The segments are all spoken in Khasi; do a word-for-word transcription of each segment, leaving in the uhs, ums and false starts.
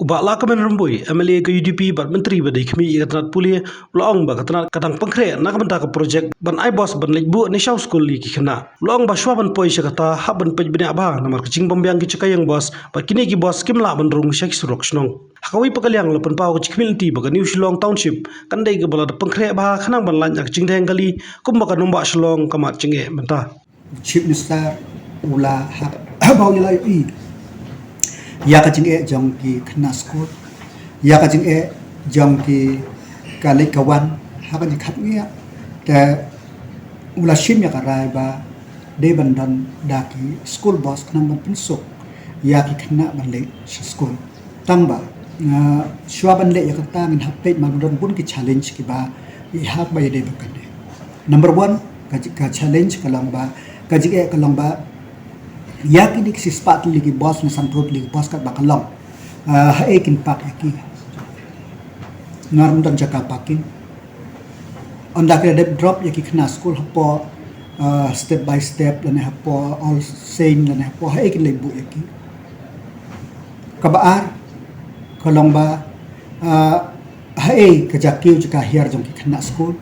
Bah Lahkmen Rymbui, M L A ka U D P bad Myntri ba dei khmih ïa ka tnat pule, u la ong ba ka tnat ka dang pynkhreh na ka bynta ka projek ban ai bos ban leit buh ne shaw skul ïa ki khynnah. U la ong ba shuwa ban poi sha kata, hap ban peit bniah bha namar ka jingbymbiang ki jaka ïeng bos bad kine ki bos kim lah ban rung sha ki surok shnong. Ha kawei pat ka liang, la pynpaw ka jingkhmih lynti ba ka New Shillong Township kan dei kaba la da pynkhreh bha khnang ban lait na ka jingdheng kali kumba ka nongbah Shillong ka mad jingeh mynta. Chief Minister u la hap ba u la ïohi ïa ka jingeh jong ki khynnah skul, ïa ka jingeh jong ki ka leit ka wan ha ka jingkhapngiah. Te u la shim ïa ka rai ba dei ban don da ki school bus khnang ban pynsuk ïa ki khynnah ban leit sha skul. Tang ba, ah, shuwa ban leh ïa kata ngin hap peit ba don bun ki challenge kiba i hap ba ïadei bad kane. Number one, ka, ka challenge ka long ba, ka jingeh ka long ba ïa kine ki shispah tylli ki bus ne sanphew tylli ki bus katba ka long, ah, haei kin park ïa ki? Namar ym don jaka parking. Ynda ki la dep drop ïa ki khynnah skul hapoh, ah, Step by Step lane hapoh All Saint lane hapoh haei kin leit buh ïa ki? Kaba ar ka long ba, ah, haei ka jaka kiew jaka hiar jong ki khynnah skul?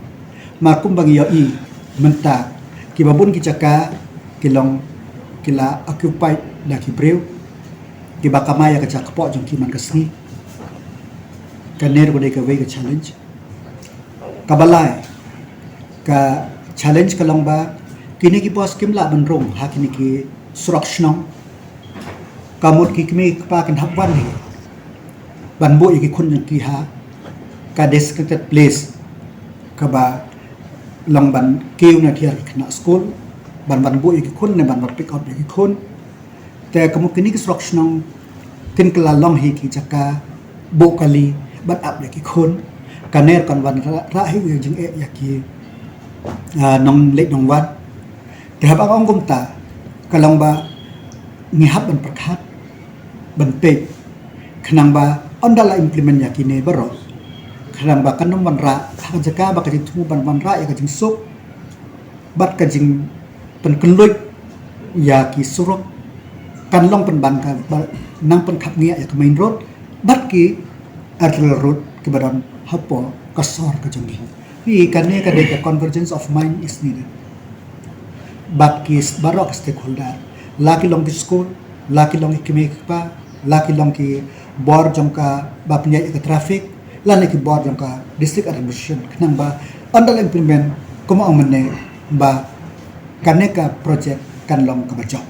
Namar kumba ngi ïohi mynta, kiba bun ki jaka ki long ki la occupied da ki briew kiba kamai ïa ka jaka kpoh jong ki man ka sngi. Kane ruh ka dei kawei ka challenge. Kaba lai ka challenge ka long ba kine ki bus kim lah ban rung ha kine ki surok shnong. Ka mut ki kmie ki kpa kin hap wan hi ban buh ïa ki khun jong ki ha ka designated place kaba long ban kiew na thiar ki khynnah skul ban, ban buh ïa ki khun ne ban, ban pick up ïa ki khun. Te ka mut kine ki surok shnong kin kylla long hi ki jaka buh kali ban ap ïa ki khun. Kane ruh kan wanrah hi ïa jingeh ïa ki, ah, nongleit nongwan. Te haba nga ong kumta ka long ba ngi hap ban pyrkhat ban peit khnang ba ynda la implement ïa kine baroh, khnang ba kan ym wanrah ha ka jaka ba ka jingthmu ban wanrah ïa ka jingsuk bad ka jingpynkylluid ïa ki surok, kan long pynban kaba nang pynkhapngiah ïa ka main road bad ki arterial road kiba don hapoh ka sor ka jong ngi. Hi kane ka dei ka convergence of mind is needed bad ki s-, baroh ki stakeholder, la ki long ki skul, la ki long ki kmie ki kpa, la ki long ki bor jong kaba pynïaid ïa ka traffic, lane ki bor jong ka district administration, khnang ba ynda la implement kumba ong mynne ba kane ka project kan long kaba jop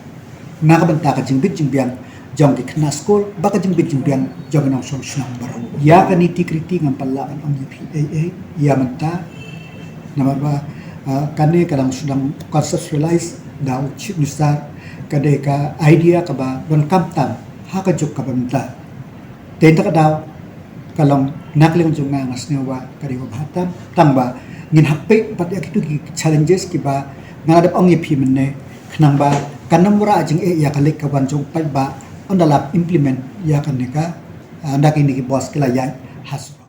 na ka bynta ka jingbit jingbiang jong ki khynnah skul bad ka jingbit jingbiang jong ki nongshong shnong baroh. Ïa ka nitty gritty ngam pat lah ban ong ïa phi ei ei ïa mynta, namar ba, ah, kane ka dang shu dang conceptualize da u Chief Minister, ka dei ka idea kaba donkam tam ha ka juk kaba mynta. Te ynda ka daw ka long na ka liang jong nga, nga sngew ba ka dei kaba bha tam, tang ba ngin hap peit pat ïa kitu ki challenges kiba nga la dep ong ïa phi mynne, khnang ba kan ym wanrah jingeh ïa ka leit ka wan jong paidbah ynda la implement ïa kane ka, ah, ynda kine ki bus ki la ïaid ha surok.